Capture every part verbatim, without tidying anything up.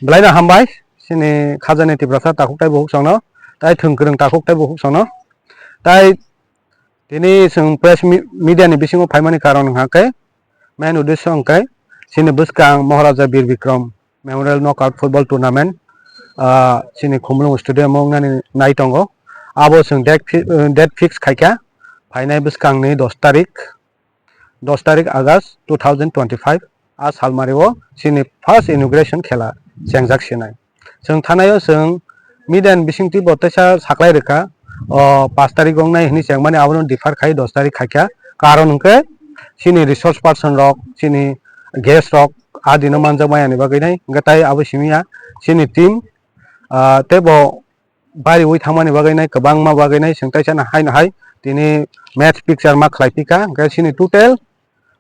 Belai no hambai, chini khajani Tiprasa takhuk tei bukhuk songno, tai thwng kwrwng takhuk tei bukhuk songno. Tai tini chwng press mi-, media ni bisingo phaimani karon hwnkha khe, main uddesho hwnkhe chini bwskang Maharaja Bir Bikram Memorial Knockout Football Tournament, ah, chini Khumulwng Stadium o wngnani nai tongo. Abo chwng date fi-, eh, date fix khaikha, phainai bwskangni dos tarik, dos tarik August two thousand twenty-five, a salmari o chini first inauguration khela chengjak sinai. Chwng thanai o chwng media ni bisingtwi bo teisa saklai rwkha, o pash tarik wngnai hwnwi chengmani abono defer khai dos tarik khaikha. Karon hwnkhe chini resource person rok, chini guest rok a dino manjak maya ni bagwi nai, hwnkhe tai abo simi ya chini team, ah, tei bo bariwi thangmani bagwi nai, kwbangma bagwi nai chwng teisa no hai no hai tini match fixture ma khlai phi kha, hwnkhe chini total,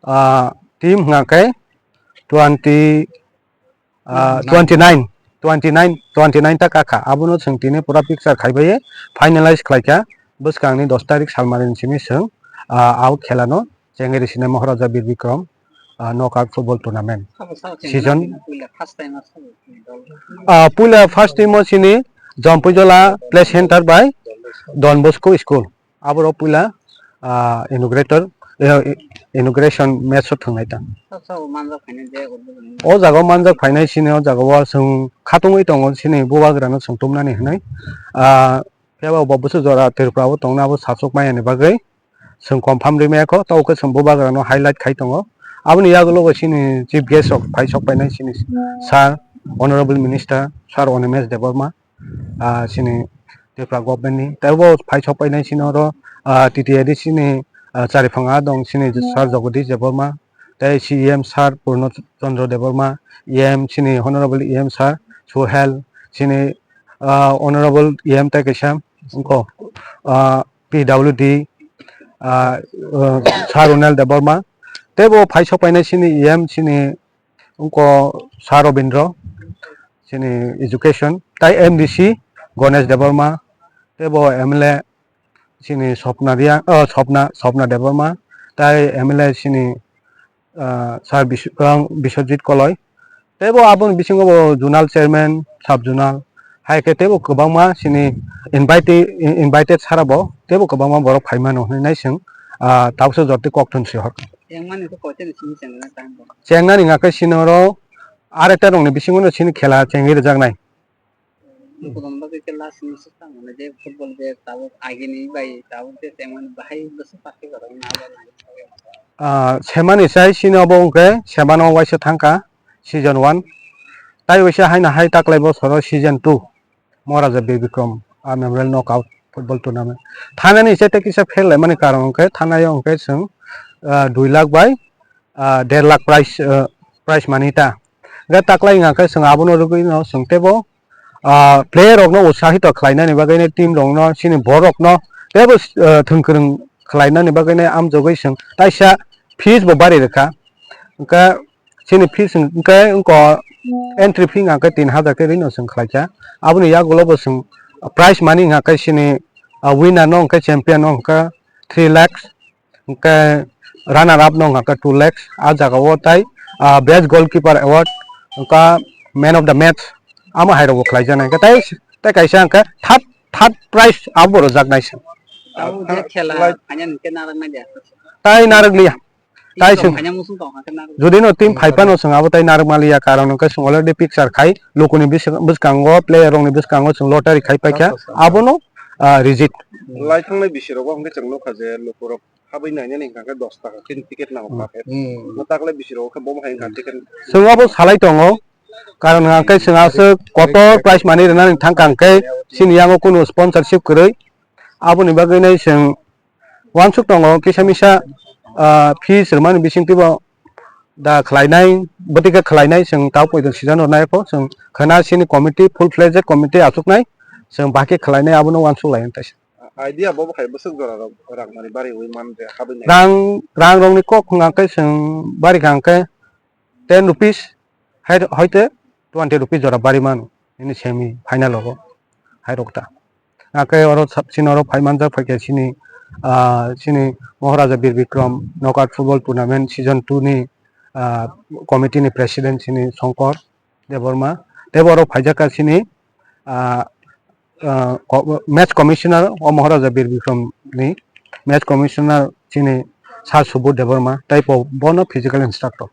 ah, team hwnkha khe twenty, ah, twenty nine, twenty nine, twenty nine ta kakha. Abono chwng tini pura fixture khai bai finalize khlai kha. Bwskangni dos tarik salmari ni simi chwng, ah, a khela no chengwi rwsini Maharaja Bir Bikram, ah, Knockout Football Tournament. Season, ah, puila first time o chini Jampuijola Play Center bai Don Bosco School. Aboro puila, ah, inaugurator, eh, inauguration match o thwngnai ta. O jaga o manjak phainai chini o jaga o chwng khatungwi tongo chini bubagra no chwng tumnani hwnwi. Ah, phiya ba bo bwswk jora Tripura o tongna abo sachuk maya ni bagwi chwng confirm rimaya kho, tei khe chwng bubagra no highlight khai tongo. Aboni yagulo bo chini chief guest rok phai sok phainai chini sir, honorable minister sir Animesh Debbarma, ah, chini Tripura government ni. Tei bo phai sok painai chini oro, ah, T T A D C ni, ah, chariphang a dong chini sir Jagadish Debbarma, tei C E M sir Purno Chandra Debbarma, E M chini honorable E M sir Suhel, chini, ah, honorable E M tei kaisa wngkho, ah, P W D, ah, ah, sir Ronel Debbarma. Tei bo phai sok painai chini E M chini wngkho Sir Robindro, chini education, tai M D C Ganesh Debbarma, tei bo M L A chini Swapna Reang, oh, Swapna, Swapna Debbarma, tai M L A chini, ah, Sir Bis-, ah, Biswajit Koloi, tei bo aboni bisingo bo zonal chairman, sub zonal, hai khe tei bo kwbangma chini invite-, invited sara bo tei bo kwbangma borok phai mano hwnwi nai chwng, ah, tabukhe jotoni kok thung si hor. Chengmani khe koitani simi chengna time bo? Chengnani hwnka khe chini oro arekta rokni bisingo no chini khela chengwi rwjaknai. Jotono bagwi khe last ni swkang hwnwi je football je tabuk agini bai tabuk je chengmani bahai bwswk party kwrwngna abo nai. Ah, semani sai chini obo hwnkhe semano waisa thangkha season one. Tai waisa haino hai taklai bosoro season two. Maharaja Bir Bikram, ah, Memorial Knockout Football Tournament. Thanani se tei kisa fail laimani karon hwnkhe, thanaio hwnkhe chwng, ah, dui lakh bai, ah, der lakh prize, ah, prize mani ta. Hwnkhe taklai wngkha khe chwng abono rwgwino chwng teibo, ah, player rokno utsahito khlainani bagwino team rokno chini borokno teibo, ah, thwngkwrwng khlainani bagwino amjogwi chwng taisa fees bo bari rwkha. Hwnkhe chini fees hwnkhe wngkha entry fee hwnkha khe tin hajar khe rino chwng khlaikha. Aboni yagulo bo chwng prize money hwnkha khe chini, ah, winner no hwnkhe champion no hwnkha three lakhs, hwnkhe runner up no hwnkha khe two lakhs. Ah jaga o tai, ah, best goalkeeper award hwnkha man of the match amo hai rok bo khlaijaknai hwnkhe tai, tai kaisa hwnkhe third, third prize abo rwjaknai se. Abo je khela final hwnkhe narwknai de. Tai narwkliya. Tai Team rok chwng, phaina muchung tong kha khe narwk. Jodi no team phai phano chwng abo tai narwk maliya, karon hwnkhe chwng already picture khai, lukuni bwskango, player rokni bwskango chwng lottery khai paikha, abono, ah, reject. Lai thangnai bisi rogo hwnkhe chwng nukha je lukurok habwi nainani hwnkha khe dos taka khe ticket nango kha khe. Taklai bisi rogo khe bomo hai wngkha ticket. Chwng abo salai tongo, karon hwnkhe chwng aswk kotor prize money rwnani thangkha hwnkhe chini yango kunu sponsorship kwrwi, aboni bagwi nai chwng Wansuk tongo kisa misa, ah, fees rwmani bisingtwi bo da khlainai, bwtwi khe khlainai, chwng tabuk poito season rw nai pho, chwng khwna chini committee, full fledged committee achuknai, chwng bahai khe khlainai, abono wansuk lai taisa. Idea bo bo khai bwswk jora rok rang mani bari wi man de habwi nai. Rang, rang rokni kok hwnkha khe chwng bari kha hwnkhe ten rupees, hai, hoite twenty rupees jora bari mano nini semi final rogo, hai rok ta. Hake oro sa-, chini oro phai manjak phaikha chini, ah, chini Maharaja Bir Bikram Knockout Football Tournament season two ni, ah, committee ni president chini Shankar Debbarma. Tei borok phaijak kha chini, ah, ah, ko-, match commissioner o Maharaja Bir Bikram ni match commissioner chini Sir Subodh Debbarma tei bo-, bono physical instructor.